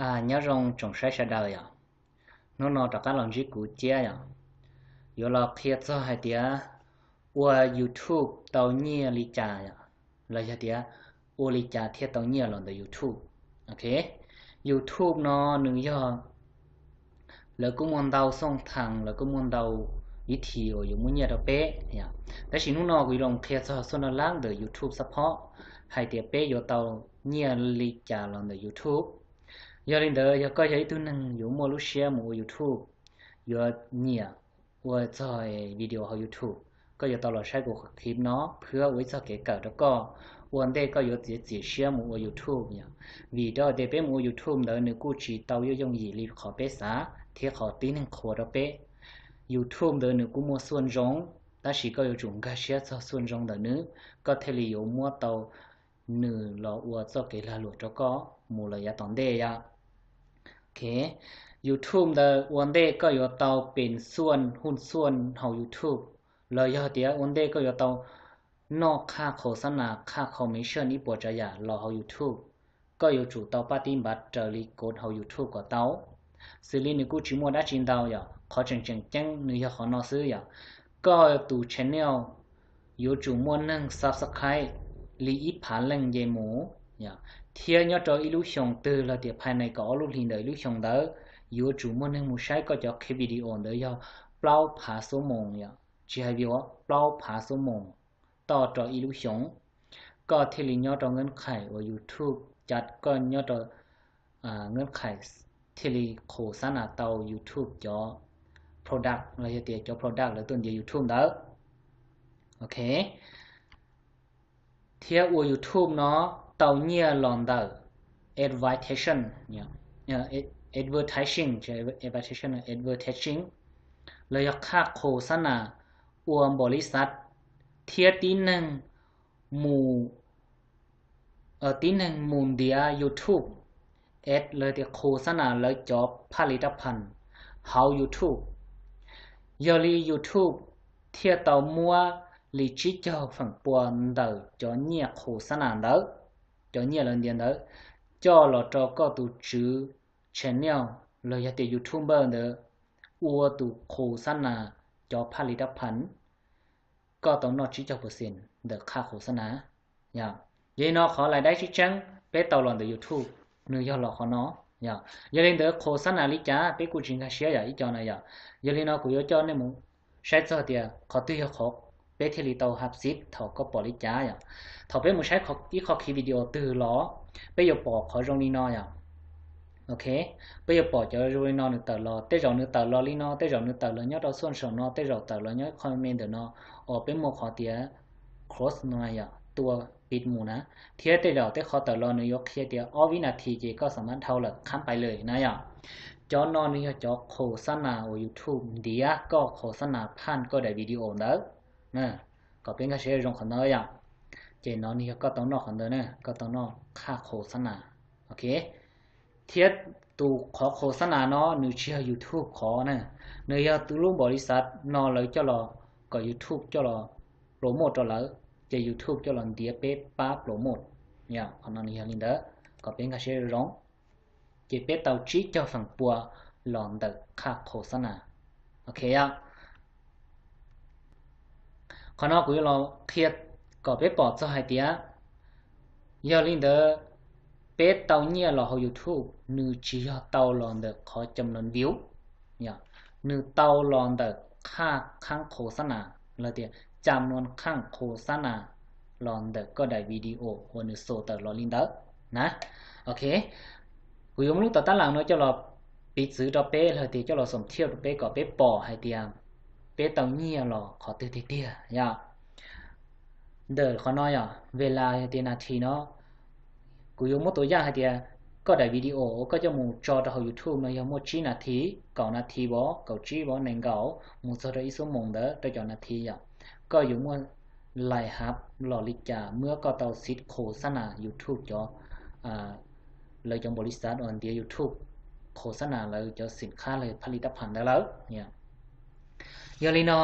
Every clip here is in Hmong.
Nyob zoo tsoom saib sawv daws yom. Hnub no rov qab los ntsib kuv Ciab yom. Yuav los qhia txog hais tias ua YouTube tau nyiaj li cas yom, los yog tias ua li cas thiaj tau nyiaj los ntawm YouTube. Ok, YouTube no nws yog, lawv kuj muaj ntau xooj thaas, lawv kuj muaj ntau vib thim uas yuav muaj nyiaj rau peb yom. Tab sis hnub no kuv yuav los qhia txog xuaj laj lab ntawm YouTube xab phob, hais tias peb yuav tau nyiaj li cas los ntawm YouTube. Yog li ntawd, yog koj yog ib tug neeg yuav muaj lub siab mus ua YouTube, yuav nyiam ua txog video hauv YouTube, koj yuav tau los saib kuv qhov clip no, phwb ua ib txog kev kawm rau koj ua ntej koj yuav txiav txim siab mus ua YouTube yom. Vim rau tias peb mus ua YouTube ntawd nws kuj tsis tau yooj yooj yim li qhov peb xav thiab qhov tib neeg qhuas rau peb. YouTube ntawd nws kuj muaj xuaj ntsoov, tab sis koj yuav tsum nkag siab txog xuaj ntsoov ntawm nws, koj thiaj li yuav muab tau nws los ua txoj kev lag luam rau koj mus lawm yav tom ntej yom. Ok, YouTube ntawd ua ntej koj yuav tau pes xuaj huj xuaj hauv YouTube, los yog tias ua ntej koj yuav tau noj qhaj qhos xab nas, qhaj commission ib puas tsav yam los hauv YouTube, koj yuav tsum tau paj tib npav raws li kod hauv YouTube kom tau. Xws li nws kuj tsis muaj dab tsi ntau yom, qhov tseem tseem ceeb nws yog qhov no xwb yom. Koj tus channel yuav tsum muaj neeg subscribe li ib phav leej nce mus, thiab nyob rau ib lub xyoos twg los tias phais nees kaum ob lub hlis ntawm ib lub xyoos ntawd, yuav tsum muaj neeg mus saib koj cov clip video ntawd yog plaub phav xuab moos yom, tsis hais view, plaub phav xuab moos toj rau ib lub xyoos, koj thiaj li nyob rau nkeeb qhais uas YouTube, cas koj nyob rau nkeeb qhais thiaj li qhos xab nas tau YouTube cov product los yog tias cov product lawv tuaj ntiav YouTube ntawd. Ok, thiab ua YouTube no tau nyiaj los ntawm advertising, advertising, advertising, advertising los yog qhaj qhos xab nas ua npaum li xav thiab tib neeg mus, tib neeg mus ntiav YouTube, ad los tias qhos xab nas lawv cov phaj li rab phas hauv YouTube. Yog li YouTube thiaj tau muab li tsib caug feem pua ntawm cov nyiaj qhos xab nas ntawd, cov nyiaj lawv ntiav ntawd, coj los rau koj tus tswv channel los yog tias YouTuber ntawd ua tus qhos xab nas cov phaj li rab phas, koj tau noj tsib caug percent ntawm qhaj qhos xab nas. Yog li no qhov lais daib tseeb tseeb peb tau los ntawm YouTube, nws yog los qhov no. Yog li ntawd qhos xab nas li cas peb kuj tsis nkag siab yom ib co na yom. Yog li no kuv yuav coj nej mus saib txog tias qhov twg yog qhov peb thiaj li tau hab xib thaum koj pom li cas yom. Thaum peb mus saib ib qho khiv video twg los peb yuav pom qhov zoo li no yom. Ok, peb yuav pom cov zoo li no nws tawm los, tej zaum nws tawm los li no, tej zaum nws tawm los nyob rau xuaj saum no, tej zaum tawm los nyob qho me ntawm no, uas peb muaj qhov tias close no yom, tua pis mus na. Thiab tej zaum tej qhov tawm los nws yuav qhia tias ob vib nas this ces koj xam mab dhau lawm khab pais lawm na yom. Cov no nws yog cov qhos xab nas uas YouTube ntiav koj qhos xab nas phaj koj daim video ntawd. Kom peb nkag siab zoo qhov ntawd yom. Ces no nws yog koj tau noj qhov ntawd na, koj tau noj qhaj qhos xab nas. Ok, thiab tus qhov qhos xab nas no nws tsis yog YouTube qhov na, nws yog tus lub npaum li xav no lawv coj los, kom YouTube coj los promote rau lawv, ces YouTube coj los ntiav peb pab promote. Qhov no nws yog li ntawd, kom peb nkag siab zoo. Ces peb tau tsib caug feem pua los ntawm qhaj qhos xab nas. Ok, qhov no kuv yuav los qhia kom peb pom txog hais tias, yog li ntawd peb tau nyiaj los hauv YouTube nws tsis yog tau los ntawm qhov cam nuas view, nws tau los ntawm qhaj qhaaj qhos xab nas los tias cam nuas qhaaj qhos xab nas los ntawm koj daim video uas nws xus tawm los li ntawd na. Ok, kuv yuav muab lub tau tab las no coj los piv txwv rau peb los tias coj los xoom thiaj rau peb kom peb pom hais tias peb tau nyiaj los qhov twg tiag tiag yom. Ntawm qhov no yom, ves las yog tias nas this no, kuv yuav muab tua yaj hais tias koj daim video uas koj coj mus tso rau hauv YouTube no yog muaj tsib nas this, kaum nas this vov, kaum tsib vov, nees nkaum mus txog rau ib xuab moos ntawd rau cov nas this yom, koj yuav muaj lais hab los li cas muab koj tau xib qhos xab nas YouTube cov, lawv cov npaum li xav uas ntiav YouTube qhos xab nas lawv cov xim khab lawv phaj li tab phas ntawd lawm. Yog li no,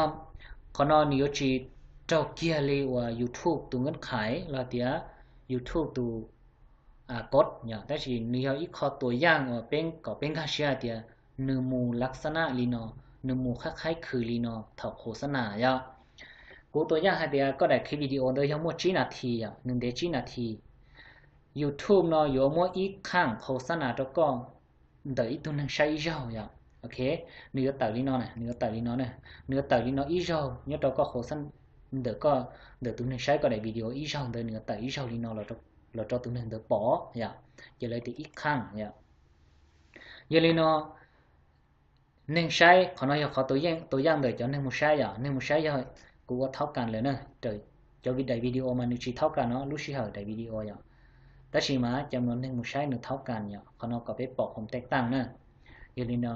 qhov no nws yuav tsis raug kiag li uas YouTube tus nkeeb qhais los tias YouTube tus kod yom, tab sis nws yog ib qho tua yaj uas peb kom peb nkag siab hais tias nws mus lav xa naj li no, nws mus qhaib qhaib khwm li no thaum qhov xa nas yom. Kuv tua yaj hais tias koj daim clip video ntawd yog muaj tsib nas this yom, nws ntev tsib nas this, YouTube no yuav muab ib qhaaj qhov xa nas rau koj ntawm ib tug neeg saib ib zaug yom. Ok, nws yuav tawm li no, nws yuav tawm li no, nws yuav tawm li no ib zaug nyob rau koj qhov xa, ntawm koj, ntawm tus neeg saib koj daim video ib zaug ntawd nws yuav tawm ib zaug li no los rau tus neeg ntawd pom yom. Ces lawv tias ib qhaaj yom. Yog li no, neeg saib, qhov no yog qhov tua yaj ntawm cov neeg mus saib yom. Neeg mus saib yog, kuv ua thaub kas lawm na, cov daim video mas nws tsis thaub kas no lub sij hawm daim video yom. Tab sis mas cov neeg mus saib nws thaub kas yom, qhov no kom peb pom qhov tej taaj na. Yog li no,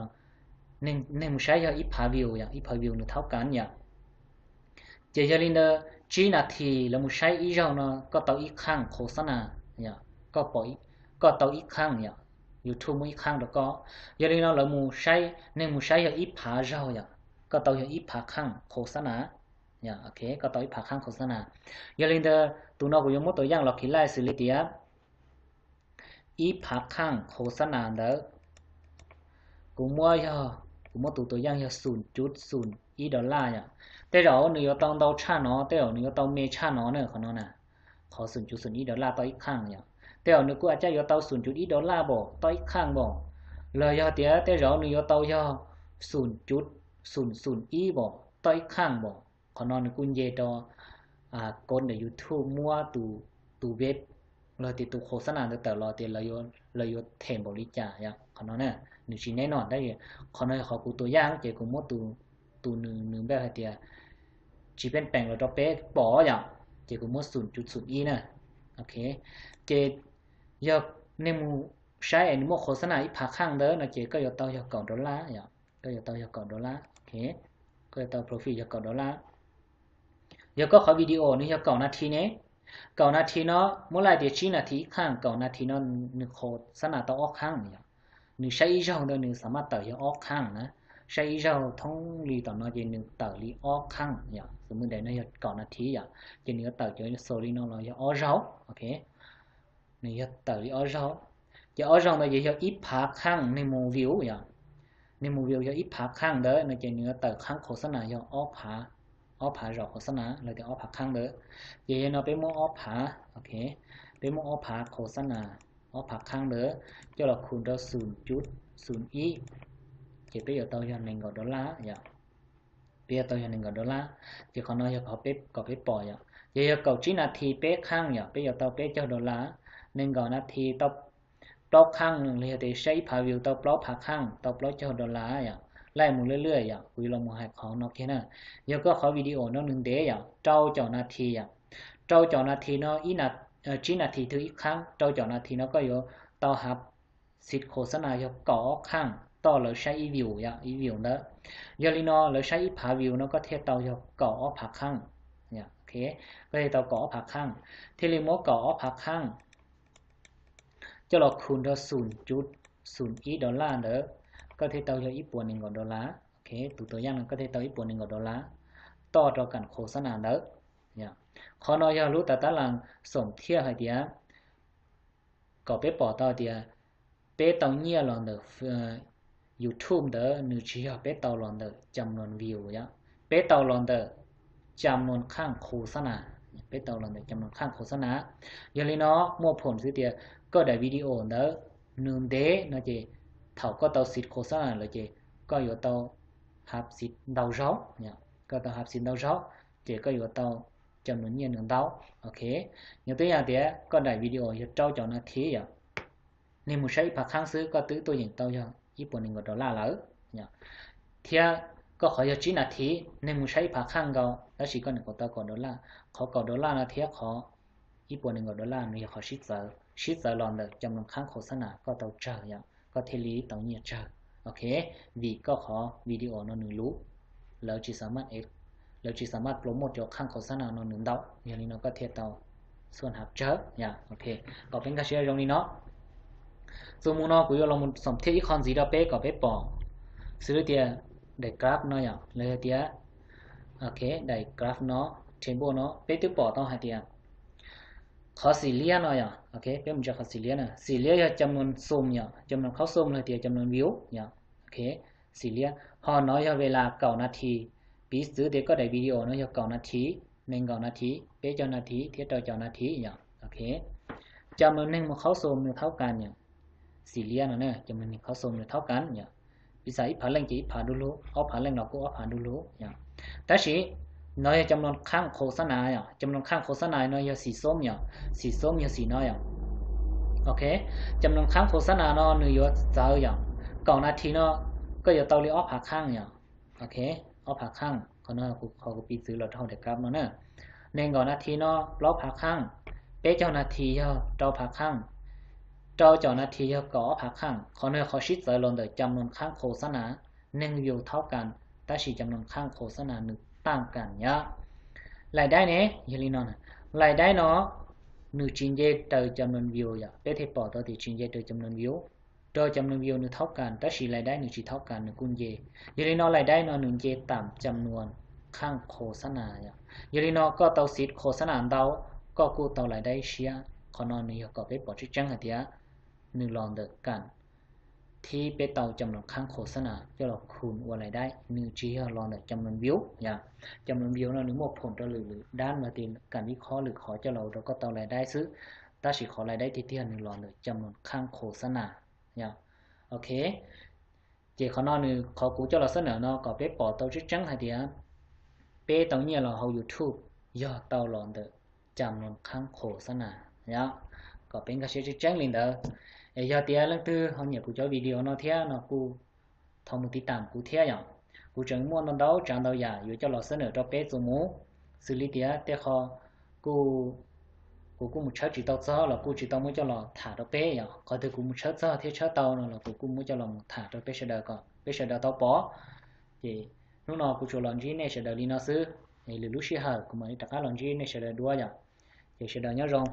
neeg mus saib yog ib phav view yom, ib phav view nws thaub kas yom. Ces yog li ntawd tsib nas this lawv mus saib ib zaug no koj tau ib qhaaj qhov xa nas, koj tau ib qhaaj yom, YouTube muab ib qhaaj rau koj. Yog li no lawv mus saib, neeg mus saib yog ib phav zaug yom, koj tau yog ib phav qhaaj qhov xa nas, koj tau ib phav qhaaj qhov xa nas. Yog li ntawd tus no kuv yuav muab tua yaj los khi laij xws li tias ib phav qhaaj qhov xa nas ntawd, kuv muab yog, kuv muab tus tua yaj yog xum cuv xum ib dollar yom. Tej zaum nws yuav tau ntau tshaj no, tej zaum nws yuav tau me tshaj no na, qhov no na, qhov xum cuv xum ib dollar tau ib qhaaj yom. Tej zaum nws kuj ua cas yuav tau xum cuv ib dollar npaum tau ib qhaaj npaum, los yog tias tej zaum nws yuav tau yog xum cuv xum xum ib npaum tau ib qhaaj npaum. Qhov no nws kuj nce rau kod ntawm YouTube muab tus veb los tias tus qhov xa nas ntawd tawm los tias lawv yuav them npaum li cas yom. Qhov no na, nws tsis neb no, tab sis qhov no yog qhov kuv tua yaj ces kuv muab tus, tus nws, nws npaj hais tias tsis peej peem los rau peb pom yom, ces kuv muab xum cuv xum ib na. Ok, ces yog neeg mus saib es nws muaj qhov xa nas ib phav qhaaj ntawd no ces koj yuav tau yog kaum dollar yom, koj yuav tau yog kaum dollar. Ok, koj yuav tau profit yog kaum dollar. Yog koj qhov video nws yog kaum nas this ne, kaum nas this no, muab laij tias tsib nas this ib qhaaj, kaum nas this no nws qhov xa nas tau ob qhaaj yom. Nws saib ib zaug ntawd nws xa maj tawm yog ob qhaaj na, saib ib zaug thoob li tom no ces nws tawm li ob qhaaj yom. Xws li daim no yog kaum nas this yom, ces nws yuav tawm cov xo li no los yog ob zaug. Ok, nws yog tawm li ob zaug, ces ob zaug ntawd ces yog ib phav qhaaj neeg mus view yom. Neeg mus view yog ib phav qhaaj ntawd no ces nws yuav tawm qhaaj qhov xa nas yog ob phav, ob phav zaum qhov xa nas los tias ob phav qhaaj ntawd. Ces yog no peb muab ob phav, ok, peb muab ob phav qhov xa nas, ob phav qhaaj ntawd coj los khu rau xum cuv xum ib, ces peb yuav tau yog nees nkaum dollar yom. Peb yuav tau yog nees nkaum dollar. Ces qhov no yog kom peb pom yom. Ces yog kaum tsib nas this peb qhaaj yom, peb yuav tau peb caug dollar. Nees nkaum nas this tau plaub qhaaj los yog tias saib ib phav view tau plaub phav qhaaj tau plaub caug dollar yom. Laij mus lwj lwj yom, kuv yuav los mus hais qhov no kiag na. Yog koj qhov video no nws ntev yom, rau caum nas this yom, rau caum nas this no, tsib nas this twg ib qhaaj, rau caum nas this no koj yuav tau hav xis qhov xa nas yog kaum ob qhaaj toj lawv saib ib view yom, ib view ntawd. Yog li no lawv saib ib phav view no koj thiaj tau yog kaum ob phav qhaaj. Koj thiaj tau kaum ob phav qhaaj, thiaj li muab kaum ob phav qhaaj coj los khu nrog xum cuv xum ib dollar ntawd, koj thiaj tau yog ib puas nees nkaum dollar. Ok, tus tua yaj no koj thiaj tau ib puas nees nkaum dollar toj rau kam qhov xa nas ntawd. Qhov no yog lub tas tab las xoom thiaj hais tias kom peb pom tau tias peb tau nyiaj los ntawm YouTube ntawd nws tsis yog peb tau los ntawm cam nuas view yom, peb tau los ntawm cam nuas qhaaj qhov xa nas, peb tau los ntawm cam nuas qhaaj qhov xa nas. Yog li no muaj phoom xwb tias koj daim video ntawd nws ntev no ces thaum koj tau xis qhov xa nas lawm ces koj yuav tau hav xis ntau zaug, koj tau hav xis ntau zaug ces koj yuav tau cam nuas nyiaj nws ntau. Ok, yog tib yam tias koj daim video yog rau caum nas this yom, neeg mus saib ib phav qhaaj xwb koj twb tuaj yeem tau yog ib puas nees nkaum dollar lawm. Thiab koj qhov yog tsib nas this neeg mus saib ib phav qhaaj nkaus tab sis koj nyuam qhuav tau kaum dollar, qhov kaum dollar no thiab qhov ib puas nees nkaum dollar no yog qhov sib txawv, sib txawv los ntawm cam nuas qhaaj qhov xa nas koj tau tsawg yom, koj thiaj li tau nyiaj tsawg. Ok, vim koj qhov video no nws luv, lawv tsis xa maj, lawv tsis xa maj promote cov qhaaj qhov xa nas no nws ntau, yog li no koj thiaj tau xuaj hav tsawg yom. Ok, kom peb nkag siab zoo li no. Txuas mus no kuv yuav los xoom thiaj ib qho ntxiv rau peb kom peb pom xws li tias daim graph no yom, los yog tias, ok, daim graph no, table no peb twb pom tau hais tias Qhov xim liab no yom, ok, peb mus ntsia qhov xim liab na. Xim liab yog cam nuas xum yom, cam nuas khaub xum los tias cam nuas view yom. Ok, xim liab ho no yog ves las kaum nas this. Piv txwv tias koj daim video no yog kaum nas this, nees nkaum nas this, peb caug nas this thiab rau caum nas this yom. Ok, cam nuas neeg mus khaub xum nws thaub kas yom. Xim liab no na, cam nuas neeg khaub xum nws thaub kas yom. Piv xam ib phav leej ces ib phav du lug, ob phav leej los kuj ob phav du lug yom. Tab sis no yog cam nuas khaj khos xab nas yom, cam nuas khaj khos xab nas no yog xim xoob yom, xim xoob yog xim no yom. Ok, cam nuas khaj khos xab nas no nws yuav txawv yom, kaum nas this no koj yuav tau li ob phav khaj yom. Ok, ob phav khaj, qhov no qhov kuv piv txwv los rau hauv daim kab no na. Nees nkaum nas this no plaub phav khaj, peb caug nas this yog rau phav khaj, rau caum nas this yog kaum ob phav khaj. Qhov no yog qhov sib txawv los ntawm cam nuas khaj khos xab nas, neeg view thaub kas, tab sis cam nuas khaj khos xab nas nws taaj kas yom. Lais daib ne, yog li no, lais daib no nws tsis nce raws cam nuas view yom, peb thiaj pom tau tias tsis nce raws cam nuas view. Rau cam nuas view nws thaub kas, tab sis lais daib nws tsis thaub kas, nws kuj nce. Yog li no lais daib no nws nce tam cam nuas khaj khos xab nas yom. Yog li no koj tau xim khos xab nas ntau, koj kuj tau lais daib siab. Qhov no nws yog kom peb pom tseeb tseeb hais tias nws los ntawm kas thib peb tau cam nuas khaj khos xab nas coj los khum ua lais daib, nws tsis yog los ntawm cam nuas view yom. Cam nuas view no nws muaj phoom rau lwm lwm dab los tias kas vib khob lwm qhov coj los ua rau koj tau lais daib xwb, tab sis qhov lais daib tiag tiag nws los ntawm cam nuas khaj khos xab nas yom. Ok, ces qhov no nws qhov kuv coj los xab nam no kom peb pom tau tseeb tseeb hais tias peb tau nyiaj los hauv YouTube yog tau los ntawm cam nuas khaj khos xab nas yom. Kom peb nkag siab tseeb tseeb li ntawd. Es yog tias leej twg ho nyiam kuv cov video no thiab no kuj thov mus tiv tam kuv thiab yom. Kuv tseem muaj ntau ntau tsav ntau yam yuav coj los xab nam rau peb txuas mus, xws li tias tej qho kuj, kuv kuj mus tshawb tsis tau txog los kuj tsis tau muab coj los tham rau peb yom. Qhov twg kuv mus tshawb txog thiab tshawb tau no los kuv kuj muab coj los mus tham rau peb sawv daws kom peb sawv daws tau pom. Ces hnub no kuv tsuas los ntsib nej sawv daws li no xwb, es lwm lub sij hawm kuv mam li rov qab los ntsib nej sawv daws dua yom. Ces sawv daws nyob zoo.